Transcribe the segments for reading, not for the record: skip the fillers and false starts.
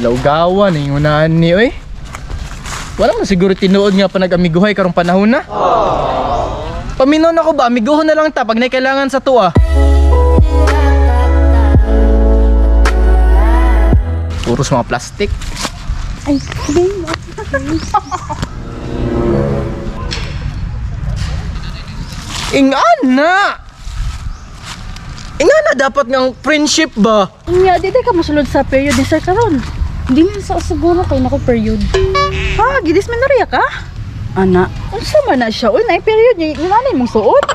Laugawan ang unahan ni oy. Wala man siguro tinuod nga pa nag-amiguhay karong panahon na. Paminaw na ko ba, amiguhon na lang ta pag kailangan sa tuwa. Puros mga plastic. Ay, sige. Ingana! Ingana dapat ngang friendship ba? Unya, di ka mosulod sa period ni sir karon. Hindi man sa siguro kay nako period. Ha, gidismenorrhea ka? Ana, Unsa man na siya? Uy, na period niya. Nanay mong suot.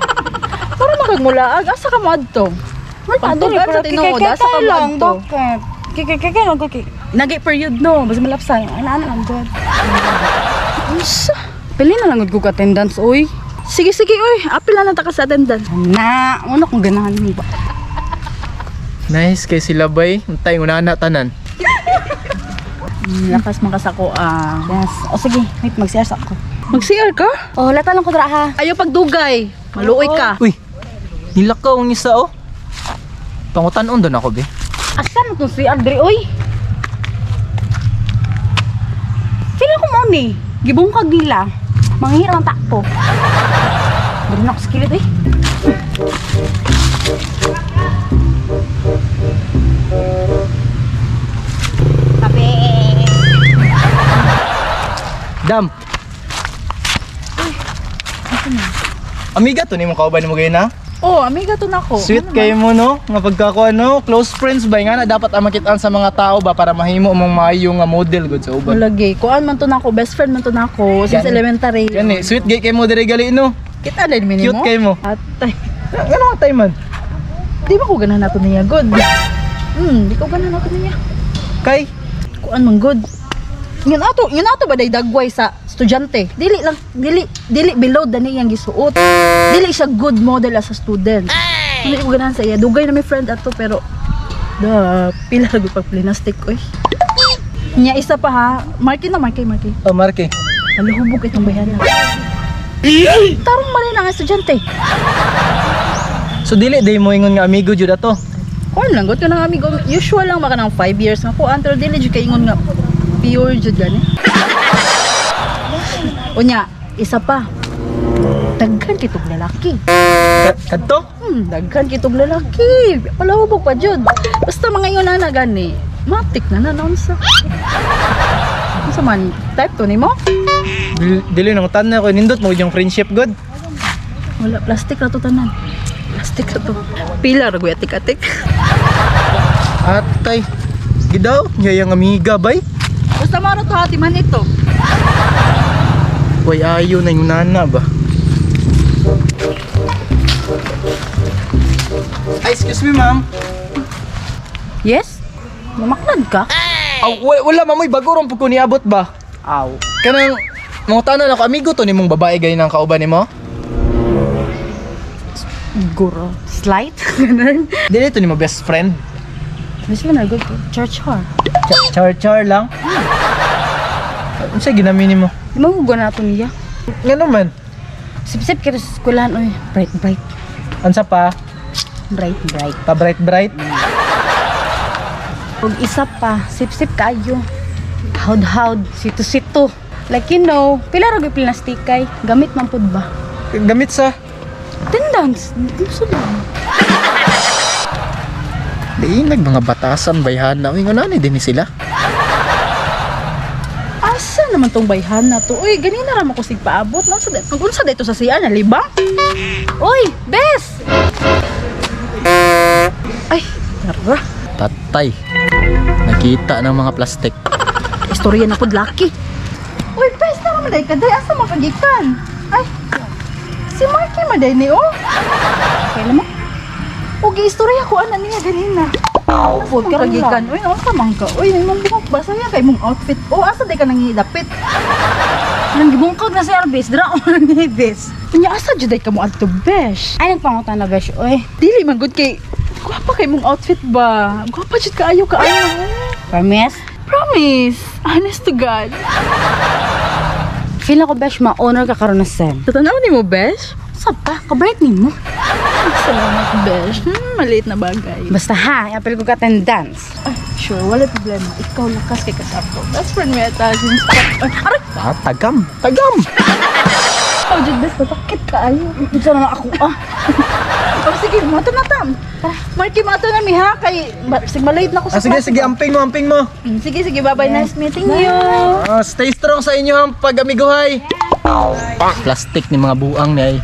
Para makagmulaag, asa ka mo adto? Pagdugan sa tinuod, asa ka mo adto? Bakit? Kikikiki lang ko Nagi period no, basta malapsan. Ana ana lang god. Unsa? Pili na lang gud ko attendance oy. Sige, sige, uy. Apil na lang ta ka sa attendance. Ana, ano kung ganahan mo ba? Nice kay sila bay. Untay unana tanan. Lakas man ka sa ko, ah. Yes. O sige, wait mag-CR sa ako. Mag-CR ka? Oh, lata lang ko dra ha. Ayaw pagdugay. Maluoy ka. Uy, nilakaw ang isa oh. Pangutan-on doon ako be. Asa na tong CR diri oy? Feel ko mo ni. Gibungkag nila. Manghihira ang takpo. Diri na ako sa kilid eh. Dam. Amiga to nimo kauban nimo gayon na? Oh, amiga to nako. Sweet Ano kayo mo no, nga pagkakuan no, close friends ba nga na dapat ang makitaan sa mga tao ba para mahimo mong maayo nga model gud sa man? uban. Malagi. Kuan man to nako, best friend man to nako since Gani. elementary. Yan eh, sweet gay kay mo diri gali no. Kita na din Cute mo. kay mo. Atay. Ano nga time man? Di ba ko ganahan nato niya good? Di ko ganahan nato niya. Kay Kuan man good. Yun ato ba day dagway sa estudyante? Dili lang dili dili below dani iyang gisuot. Dili siya good model as a student. Hindi ko ganahan sa iya. Dugay na may friend ato pero da pila ra gud pag plastic oy. Nya isa pa ha. Marky na marky marky. Oh, Marke. Malahubog itong bayana. Tarong mali na ang estudyante. So dili day mo ingon nga amigo jud ato. Kuan lang gud kanang amigo. Usual lang maka ng 5 years nga kuan pero dili jud kay ingon nga pure jud gani. Unya, isa pa. Daghan kitog lalaki. Kadto? Daghan kitog lalaki. Palahubog pa jud. Basta mga ingon na gani. Matik na na naunsa. Unsa man type to nimo? Dili, dili nang tanan ko nindot mo yung friendship good. Wala plastic ra to tanan. Plastic ra to. Pila ra gyud atik-atik. Atay. Gidaw, niya yung amiga bay. Basta maro to hati man ito. Way ayo na yung nana ba? Ay, excuse me, ma'am. Yes? Mamaklad ka? Aw, wala, wala ma'am, Uy, bago ron po ko niabot ba? Aw. Kanang mangutana na ako, amigo to nimong babae gayon ang kauban nimo? Guro. Slight? Ganun. Dili to nimo best friend. Mas man good church har. Char char lang. Unsa ginamin nimo? Di mo gana to niya. Ngano man? Sip-sip kito sa eskwelahan oy. Bright bright. Unsa pa? Bright bright. Pa bright bright? Ug isa pa, sip-sip kaayo. Howd-howd, sito-sito. Like you know, pila ra gyud plastikay, gamit man pud ba? Gamit sa Attendance, gusto lang. Di nag mga batasan bayhana. Uy, ngano ni din ni sila? Asa naman tong bayhan na to? Uy, ganina ra man ko sig paabot. No, sa unsa dito sa CR na libang? Uy, bes! Ay, tara. Patay. Nakita ng mga plastic. Istorya na pud laki. Uy, bes na man day kaday asa man kagikan? Ay. Si Marky man day ni oh. Kailan mo? Og istorya ko ana niya ganina. Pud Karon karon kagikan. Uy, unsa man ka? Uy, imong buhok basa ya kay imong outfit. Oh, asa day ka nangidapit? Nang gibungkag na si Arbes, dira ko ni bes. Unya asa jud day ka mo adto, besh? Ay nagpangutan na besh, oy. Dili man gud kay gwapa kay imong outfit ba? Gwapa jud kaayo ka ano. Promise? Promise. Honest to God. Feel ako besh ma-honor ka karon na sem. Sa tanaw ni mo, Besh? Sa pa, ka-bright nimo. Salamat, Besh. Maliit na bagay. Basta ha, apil ko ka attendance. Ay, future, wala problema. Ikaw lakas kay kasabto. Best friend mi ata since Aray! Ah, tagam, tagam. Oh, jud best, masakit kaayo. Unsa na lang ako ah. Oh, sige, moto na tam. Marky, moto na mi ha kay sig malate na ko sa Ah, sige, klase sige, ba? amping mo, amping mo. Sige, sige, bye-bye. Nice meeting you. Ah, stay strong sa inyo ang pag-amiguhay. Plastic ni mga buang ni ay.